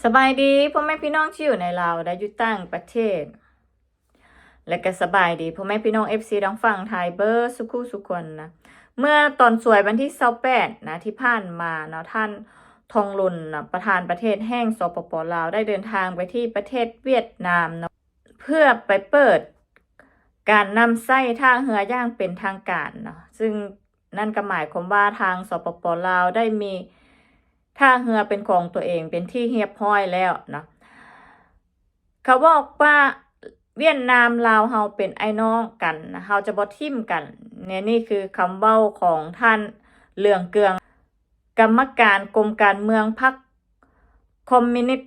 ສະບາຍດີພໍ່ແມ່ພີ່ນ້ອງທີ່ຢູ່ໃນລາວ ແລະ ຢູ່ຕ່າງປະເທດ ແລະ ກໍສະບາຍດີພໍ່ແມ່ພີ່ນ້ອງເອັຟຊີທາງຝັ່ງໄທເບິດສຸຂູສຸຄົນນະ. ເມື່ອຕອນສວຍວັນທີຊາວແປດນະ ທີ່ຜ່ານມາເນາະ, ທ່ານ ທອງລຸນນະ ປະທານປະເທດແຫ່ງ ສປປ ລາວ ໄດ້ເດີນທາງໄປທີ່ປະເທດຫວຽດນາມເນາະ ເພື່ອໄປເປີດການນຳໃຊ້ທ່າເຮືອຢ່າງເປັນທາງການເນາະ, ຊຶ່ງນັ້ນກໍໝາຍຄວາມວ່າທາງ ສປປ ລາວ ໄດ້ມີທ່າເຮືອເປັນຂອງຕົວເອງເປັນທີ່ຮຽບຮ້ອຍແລ້ວເນາະ. ເຂົາບອກວ່າ ຫວຽດນາມລາວເຮົາເປັນອ້າຍນ້ອງກັນນະ, ເຮົາຈະບໍ່ຖິ້ມກັນ. ແນວນີ້ຄືຄຳເວົ້າຂອງທ່ານ ເຫຼືອງເກືອງ ກຳມະການກົມການເມືອງພັກຄອມມິວນິດ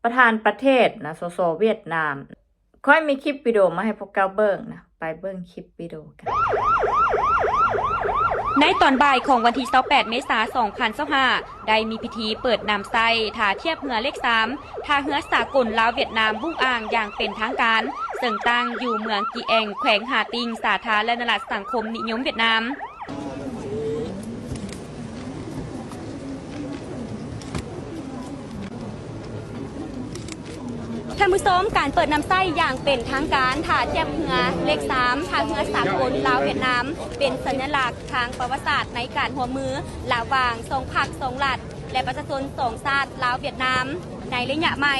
ປະທານປະເທດນະ ສສ ຫວຽດນາມ. ຂ້ອຍມີຄລິບວິດີໂອມາໃຫ້ພວກເຈົ້າເບິ່ງນະ, ໄປເບິ່ງຄລິບວິດີໂອກັນ. ໃນຕອນບ່າຍຂອງວັນທີຊາວແປດ ເມສາ ສອງພັນຊາວຫ້າ ໄດ້ມີພິທີເປີດນຳໃຊ້ທ່າທຽບເຮືອເລກສາມ ທ່າເຮືອສາກົນລາວຫວຽດນາມບຸ້ງອ່າງຢ່າງເປັນທາງການ, ເຊິ່ງຕັ້ງຢູ່ເມືອງກີແອງ ແຂວງຫາຕິງ ສາທາລະນະລັດສັງຄົມນິຍົມຫວຽດນາມ. ທ່ານຜູ້ຊົມ, ການເປີດນຳໃຊ້ຢ່າງເປັນທາງການທ່າທຽບເຮືອເລກສາມ ທ່າເຮືອສາກົນລາວຫວຽດນາມ ເປັນສັນຍະລັກທາງປະຫວັດສາດໃນການຮ່ວມມືລະຫວ່າງສອງພັກສອງລັດ ແລະ ປະຊາຊົນສອງຊາດລາວຫວຽດນາມໃນໄລຍະໃໝ່,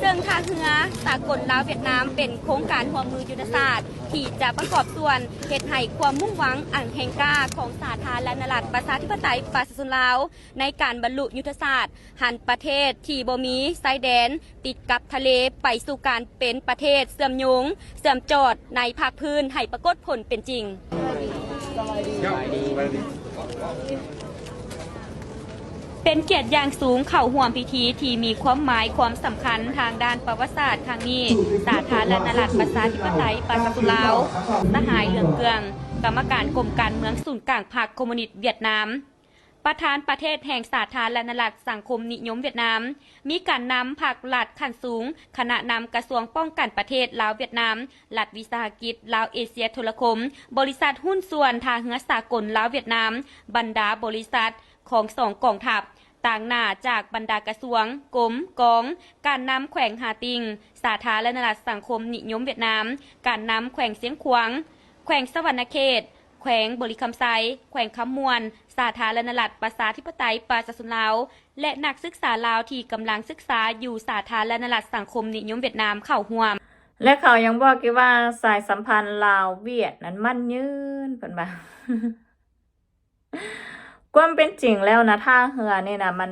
ເຊິ່ງທ່າເຮືອສາກົນລາວຫວຽດນາມເປັນໂຄງການຮ່ວມມືຍຸດທະສາດ ທີ່ຈະປະກອບສ່ວນເຮັດໃຫ້ຄວາມມຸ່ງຫວັງອັນແຮງກ້າຂອງສາທາລະນະລັດປະຊາທິປະໄຕປະຊາຊົນລາວ ໃນການບັນລຸຍຸດທະສາດຫັນປະເທດທີ່ບໍ່ມີຊາຍແດນຕິດກັບທະເລ ໄປສູ່ການເປັນປະເທດເຊື່ອມໂຍງ ເຊື່ອມຈອດໃນພາກພື້ນໃຫ້ປາກົດຜົນເປັນຈິງ. ເປັນກຽດຢ່າງສູງເຂົ້າຮ່ວມພິທີທີ່ມີຄວາມໝາຍຄວາມສຳຄັນທາງດ້ານປະຫວັດສາດຄັ້ງນີ້, ສາທາລະນະລັດປະຊາທິປະໄຕປະຊາຊົນລາວ, ສະຫາຍ ເຫຼືອງເກືອງ ກຳມະການກົມການເມືອງສູນກາງພັກຄອມມູນິດຫວຽດນາມ, ປະທານປະເທດແຫ່ງສາທາລະນະລັດສັງຄົມນິຍົມຫວຽດນາມ, ມີການນຳພັກລັດຂັ້ນສູງ, ຄະນະນຳກະຊວງປ້ອງກັນປະເທດລາວຫວຽດນາມ, ລັດວິສາຫະກິດລາວເອເຊຍໂທລະຄົມ, ບໍລິສັດຫຸ້ນສ່ວນທ່າເຮືອສາກົນລາວຫວຽດນາມ, ບັນດາບໍລິສັດຂອງສອງກອງທັບ, ຕາງໜ້າຈາກບັນດາກະຊວງ, ກົມ, ກອງ, ການນຳແຂວງຫາຕິງ, ສາທາລະນະລັດສັງຄົມນິຍົມຫວຽດນາມ, ການນຳແຂວງຊຽງຂວາງ, ແຂວງສະຫວັນນະເຂດ, ແຂວງບໍລິຄຳໄຊ, ແຂວງຄຳມ່ວນ, ສາທາລະນະລັດປະຊາທິປະໄຕປະຊາຊົນລາວ ແລະ ນັກສຶກສາລາວທີ່ກຳລັງສຶກສາຢູ່ສາທາລະນະລັດສັງຄົມນິຍົມຫວຽດນາມເຂົ້າຮ່ວມ. ແລະ ເຂົາຍັງບອກອີກວ່າ ສາຍສຳພັນລາວຫວຽດນັ້ນໝັ້ນຍືນ, ເພິ່ນວ່າ. ຄວາມເປັນຈິງແລ້ວນະ ທ່າເຮືອນີ້ນະ ມັນ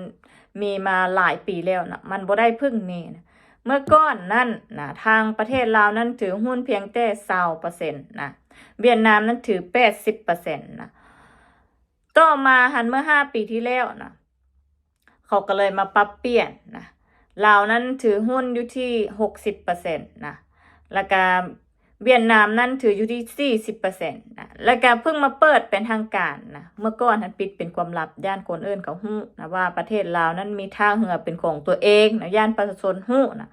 ມີມາຫຼາຍປີແລ້ວນະ, ມັນບໍ່ໄດ້ເພິ່ງນີ້ນະ. ເມື່ອກ່ອນນັ້ນນະ ທາງປະເທດລາວນັ້ນຖືຫຸ້ນພຽງແຕ່ຊາວເປີເຊັນນະ, ຫວຽດນາມນັ້ນຖືແປດສິບເປີເຊັນນະ. ຕໍ່ມາຫັ້ນ ເມື່ອຫ້າປີທີ່ແລ້ວນະ ເຂົາກໍເລີຍມາປັບປ່ຽນນະ, ລາວນັ້ນຖືຫຸ້ນຢູ່ທີ່ຫົກສິບເປີເຊັນນະ, ແລ້ວກະຫວຽດນາມນັ້ນຖືຢູ່ທີ່ສີ່ສິບເປີເຊັນນະ, ແລ້ວກະເພິ່ງມາເປີດເປັນທາງການນະ. ເມື່ອກ່ອນຫັ້ນປິດເປັນຄວາມລັບ ຢ້ານຄົນອື່ນເຂົາຮູ້ນະ ວ່າປະເທດລາວນັ້ນມີທ່າເຮືອເປັນຂອງຕົວເອງນະ, ຢ້ານປະຊາຊົນຮູ້ນະ.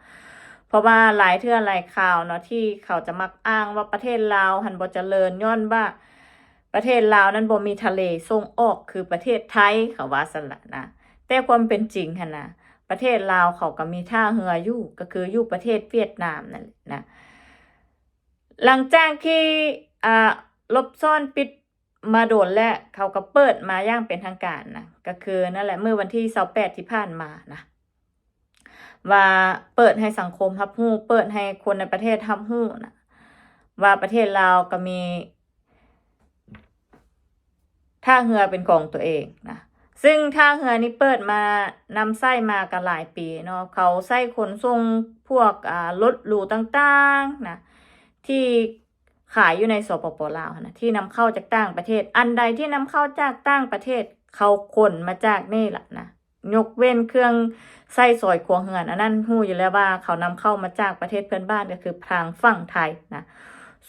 ເພາະວ່າຫຼາຍເທື່ອຫຼາຍຄາວເນາະ ທີ່ເຂົາຈະມັກອ້າງວ່າປະເທດລາວຫັ້ນບໍ່ຈະເລີນ ຍ້ອນວ່າ ປະເທດລາວນັ້ນບໍ່ມີທະເລສົ່ງອອກຄືປະເທດໄທ ເຂົາວ່າຊັ້ນລະນະ. ແຕ່ຄວາມເປັນຈິງຫັ້ນນະ ປະເທດລາວເຂົາກໍມີທ່າເຮືອຢູ່ ກໍຄືຢູ່ປະເທດຫວຽດນາມນັ້ນແຫຼະນະ. ຫຼັງຈາກທີ່ ອາ ຫຼົບຊ້ອນປິດມາດົນແລ້ວ ເຂົາກໍເປີດມາຢ່າງເປັນທາງການນະ, ກໍຄືນັ້ນແຫຼະ ມື້ວັນທີຊາວແປດທີ່ຜ່ານມານະ. ວ່າເປີດໃຫ້ສັງຄົມຮັບຮູ້, ເປີດໃຫ້ຄົນໃນປະເທດຮັບຮູ້ນະ ວ່າປະເທດລາວກໍມີທ່າເຮືອເປັນຂອງຕົວເອງນະ. ຊຶ່ງທ່າເຮືອນີ້ເປີດມາ ນຳໃຊ້ມາກໍຫຼາຍປີເນາະ, ເຂົາໃຊ້ຂົນສົ່ງພວກ ອາ ລົດຫຼູຕ່າງໆນະ ທີ່ ຂາຍຢູ່ໃນ ສປປ ລາວ ຫັ້ນນະ ທີ່ນຳເຂົ້າຈາກຕ່າງປະເທດ, ອັນໃດທີ່ນຳເຂົ້າຈາກຕ່າງປະເທດ ເຂົາຂົນມາຈາກນີ້ລະນະ, ຍົກເວັ້ນເຄື່ອງໃຊ້ສອຍຄົວເຮືອນ, ອັນນັ້ນຮູ້ຢູ່ແລ້ວວ່າເຂົານຳເຂົ້າມາຈາກປະເທດເພື່ອນບ້ານ ກໍຄືທາງຝັ່ງໄທນະ.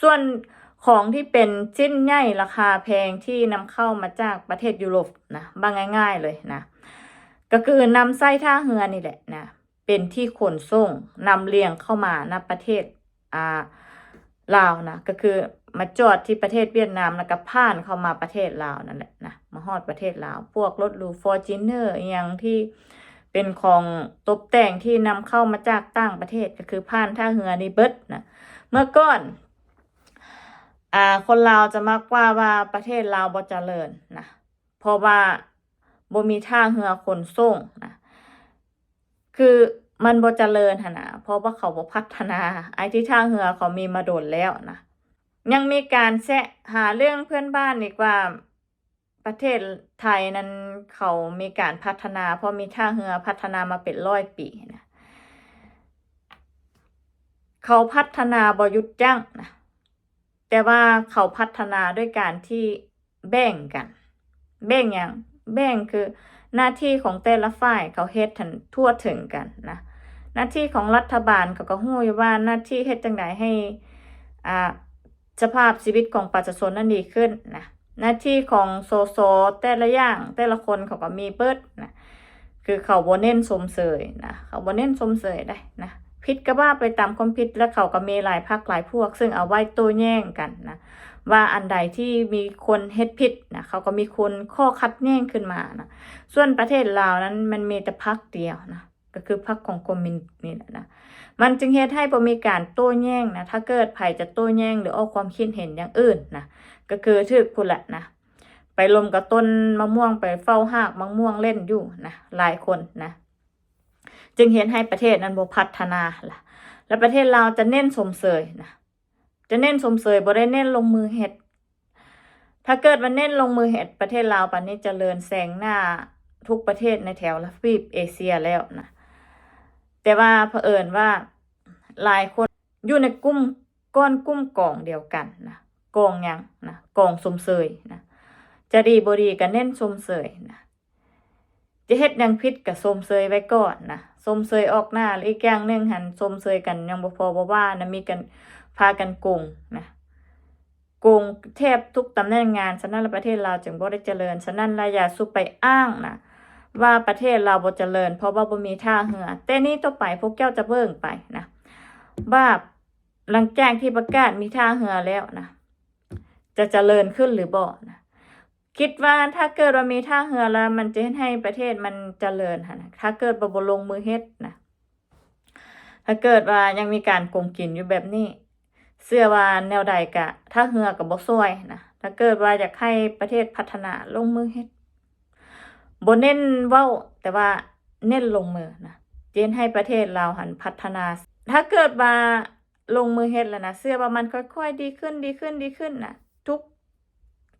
ສ່ວນຂອງທີ່ເປັນຊິ້ນໃຫຍ່ລາຄາແພງທີ່ນຳເຂົ້າມາຈາກປະເທດຢູໂຣບນະ, ເວົ້າງ່າຍໆເລີຍນະ, ກໍຄືນຳໃຊ້ທ່າເຮືອນີ້ແຫຼະນະ. ເປັນທີ່ຂົນສົ່ງນຳລຽງເຂົ້າມານະປະເທດ ອາ ລາວນະ, ກໍຄືມາຈອດທີ່ປະເທດຫວຽດນາມ ແລ້ວກໍຜ່ານເຂົ້າມາປະເທດລາວນັ້ນແຫຼະນະ, ມາຮອດປະເທດລາວ. ພວກລົດຫຼູ ຟໍຈູນເນີ ອີ່ຫຍັງທີ່ ເປັນຂອງຕົບແຕ່ງທີ່ນຳເຂົ້າມາຈາກຕ່າງປະເທດ ກໍຄືຜ່ານທ່າເຮືອນີ້ເບິດນະ. ເມື່ອກ່ອນ ອ່າ ຄົນລາວຈະມັກວ່າ ວ່າປະເທດລາວບໍ່ຈະເລີນນະ ເພາະວ່າບໍ່ມີທ່າເຮືອຂົນສົ່ງນະ ຄືມັນບໍ່ຈະເລີນຫັ້ນນະ ເພາະວ່າເຂົາບໍ່ພັດທະນາ. ໄອ້ທີ່ທ່າເຮືອເຂົາມີມາດົນແລ້ວນະ. ຍັງມີການແຊະຫາເລື່ອງເພື່ອນບ້ານອີກວ່າ ປະເທດໄທນັ້ນເຂົາມີການພັດທະນາ ເພາະມີທ່າເຮືອພັດທະນາມາເປັນຮ້ອຍປີນະ. ເຂົາພັດທະນາບໍ່ຢຸດຢັ້ງນະ ແຕ່ວ່າເຂົາພັດທະນາດ້ວຍການທີ່ແບ່ງກັນ. ແບ່ງຫຍັງ? ແບ່ງຄືໜ້າທີ່ຂອງແຕ່ລະຝ່າຍເຂົາເຮັດຫັ້ນທົ່ວເຖິງກັນນະ. ໜ້າທີ່ຂອງລັດຖະບານເຂົາກໍຮູ້ຢູ່ວ່າໜ້າທີ່ເຮັດຈັ່ງໃດໃຫ້ ອ່າ ສະພາບຊີວິດຂອງປະຊາຊົນນັ້ນດີຂຶ້ນນະ. ໜ້າທີ່ຂອງ ສສ ແຕ່ລະຢ່າງ ແຕ່ລະຄົນເຂົາກໍມີເບິດນະ. ຄືເຂົາບໍ່ເນັ້ນຊົມເຊີຍນະ ເຂົາບໍ່ເນັ້ນຊົມເຊີຍໃດນະ. ຜິດກໍວ່າໄປຕາມຄວາມຜິດ ແລະ ເຂົາກໍມີຫຼາຍພັກຫຼາຍພວກ ຊຶ່ງເອົາໄວ້ໂຕ້ແຍ້ງກັນນະ ວ່າອັນໃດທີ່ມີຄົນເຮັດຜິດນະ ເຂົາກໍມີຄົນຂໍ້ຂັດແຍ້ງຂຶ້ນມານະ. ສ່ວນປະເທດລາວນັ້ນມັນມີແຕ່ພັກດຽວນະ ກໍຄືພັກຂອງຄອມມິວນິດນີ້ແຫຼະນະ. ມັນຈຶ່ງເຮັດໃຫ້ບໍ່ມີການໂຕ້ແຍ້ງນະ. ຖ້າເກີດໃຜຈະໂຕ້ແຍ້ງ ຫຼື ອອກຄວາມຄິດເຫັນຢ່າງອື່ນນະ ກໍຄືຖືກພຸ້ນແຫຼະນະ ໄປລົມກັບຕົ້ນມະມ່ວງ ໄປເຝົ້າຮາກມະມ່ວງເລ່ນຢູ່ນະ ຫຼາຍຄົນນະ. ຈຶ່ງເຮັດໃຫ້ປະເທດນັ້ນບໍ່ພັດທະນາລະ ແລະ ປະເທດລາວຈະເນັ້ນຊົມເຊີຍນະ ຈະເນັ້ນຊົມເຊີຍ ບໍ່ໄດ້ເນັ້ນລົງມືເຮັດ. ຖ້າເກີດວ່າເນັ້ນລົງມືເຮັດ ປະເທດລາວປານນີ້ຈະເລີນແຊງໜ້າທຸກປະເທດໃນແຖວລະວີບເອເຊຍແລ້ວນະ. ແຕ່ວ່າເຜີອິນວ່າຫຼາຍຄົນຢູ່ໃນກຸ່ມ ກ້ອນກຸ່ມກອງດຽວກັນນະ. ກອງຫຍັງນະ? ກອງຊົມເຊີຍນະ. ຈະດີບໍ່ດີກໍເນັ້ນຊົມເຊີຍນະ. ຈະເຮັດຫຍັງຜິດກໍຊົມເຊີຍໄວ້ກ່ອນນະ, ຊົມເຊີຍອອກໜ້າ. ແລະ ອີກຢ່າງໜຶ່ງຫັ້ນ ຊົມເຊີຍກັນຍັງບໍ່ພໍບໍ່ວ່ານະ, ມີກັນ ພາກັນໂກງນະ, ໂກງແທບທຸກຕຳແໜ່ງງານ. ສະນັ້ນລະປະເທດລາວຈຶ່ງບໍ່ໄດ້ຈະເລີນ. ສະນັ້ນລະຢ່າສູ່ໄປອ້າງນະວ່າປະເທດລາວບໍ່ຈະເລີນ ເພາະວ່າບໍ່ມີທ່າເຮືອ. ແຕ່ນີ້ຕໍ່ໄປພວກເຈົ້າຈະເບິ່ງໄປນະ ວ່າຫຼັງຈາກທີ່ປະກາດມີທ່າເຮືອແລ້ວນະ ຈະຈະເລີນຂຶ້ນຫຼືບໍ່ນະ. ຄິດວ່າຖ້າເກີດວ່າມີທ່າເຮືອແລ້ວ ມັນຈະເຮັດໃຫ້ປະເທດມັນຈະເລີນຫັ້ນນະ, ຖ້າເກີດວ່າບໍ່ລົງມືເຮັດນະ. ຖ້າເກີດວ່າຍັງມີການໂກງກິນຢູ່ແບບນີ້ ເຊື່ອວ່າແນວໃດກະ ທ່າເຮືອກໍບໍ່ຊ່ວຍນະ. ຖ້າເກີດວ່າຢາກໃຫ້ປະເທດພັດທະນາ ລົງມືເຮັດ, ບໍ່ເນັ້ນເວົ້າ ແຕ່ວ່າເນັ້ນລົງມືນະ, ຈະເຮັດໃຫ້ປະເທດລາວຫັ້ນພັດທະນາ. ຖ້າເກີດວ່າ ລົງມືເຮັດແລ້ວນະ, ເຊື່ອວ່າມັນຄ່ອຍໆ ດີຂຶ້ນ, ດີຂຶ້ນ, ດີຂຶ້ນນະ. ທຸກ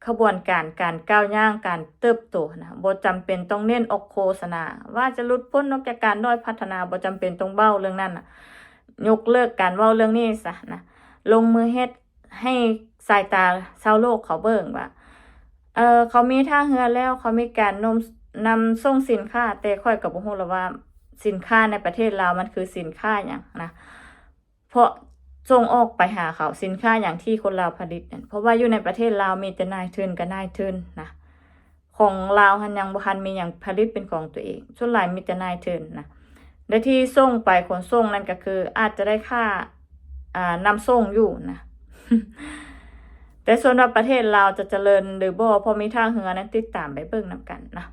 ຂະບວນການ, ການກ້າວຍ່າງ, ການເຕີບໂຕນະ, ບໍ່ຈຳເປັນຕ້ອງເນັ້ນອອກໂຄສະນາວ່າຈະຫຼຸດພົ້ນອອກຈາກການດ້ອຍພັດທະນາ, ບໍ່ຈຳເປັນຕ້ອງເວົ້າເລື່ອງນັ້ນນະ. ຍົກເລີກການເວົ້າເລື່ອງນີ້ຊະນະ. ລົງມືເຮັດໃຫ້ສາຍຕາຊາວໂລກເຂົາເບິ່ງວ່າ ເອີ ເຂົາມີທ່າເຮືອແລ້ວ, ເຂົາມີການນຳ ນຳສົ່ງສິນຄ້າ, ແຕ່ຂ້ອຍກໍບໍ່ຮູ້ລະວ່າສິນຄ້າໃນປະເທດລາວມັນຄືສິນຄ້າຫຍັງນະ. ເພາະສົ່ງອອກໄປຫາເຂົາ, ສິນຄ້າຫຍັງທີ່ຄົນລາວຜະລິດນັ້ນ, ເພາະວ່າຢູ່ໃນປະເທດລາວມີແຕ່ນາຍທຶນກັບນາຍທຶນນະ. ຂອງລາວຫັ້ນຍັງບໍ່ທັນມີຫຍັງຜະລິດເປັນຂອງຕົວເອງ, ສ່ວນຫຼາຍມີແຕ່ນາຍທຶນນະ. ແລະ ທີ່ສົ່ງໄປຂົນສົ່ງນັ້ນກໍຄືອາດຈະໄດ້ຄ່າ ອ່າ ນຳສົ່ງຢູ່ນະ. ແຕ່ສ່ວນວ່າປະເທດລາວຈະຈະເລີນຫຼືບໍ່ ເພາະມີທ່າເຮືອນັ້ນ, ຕິດຕາມໄປເບິ່ງນຳກັນນະ.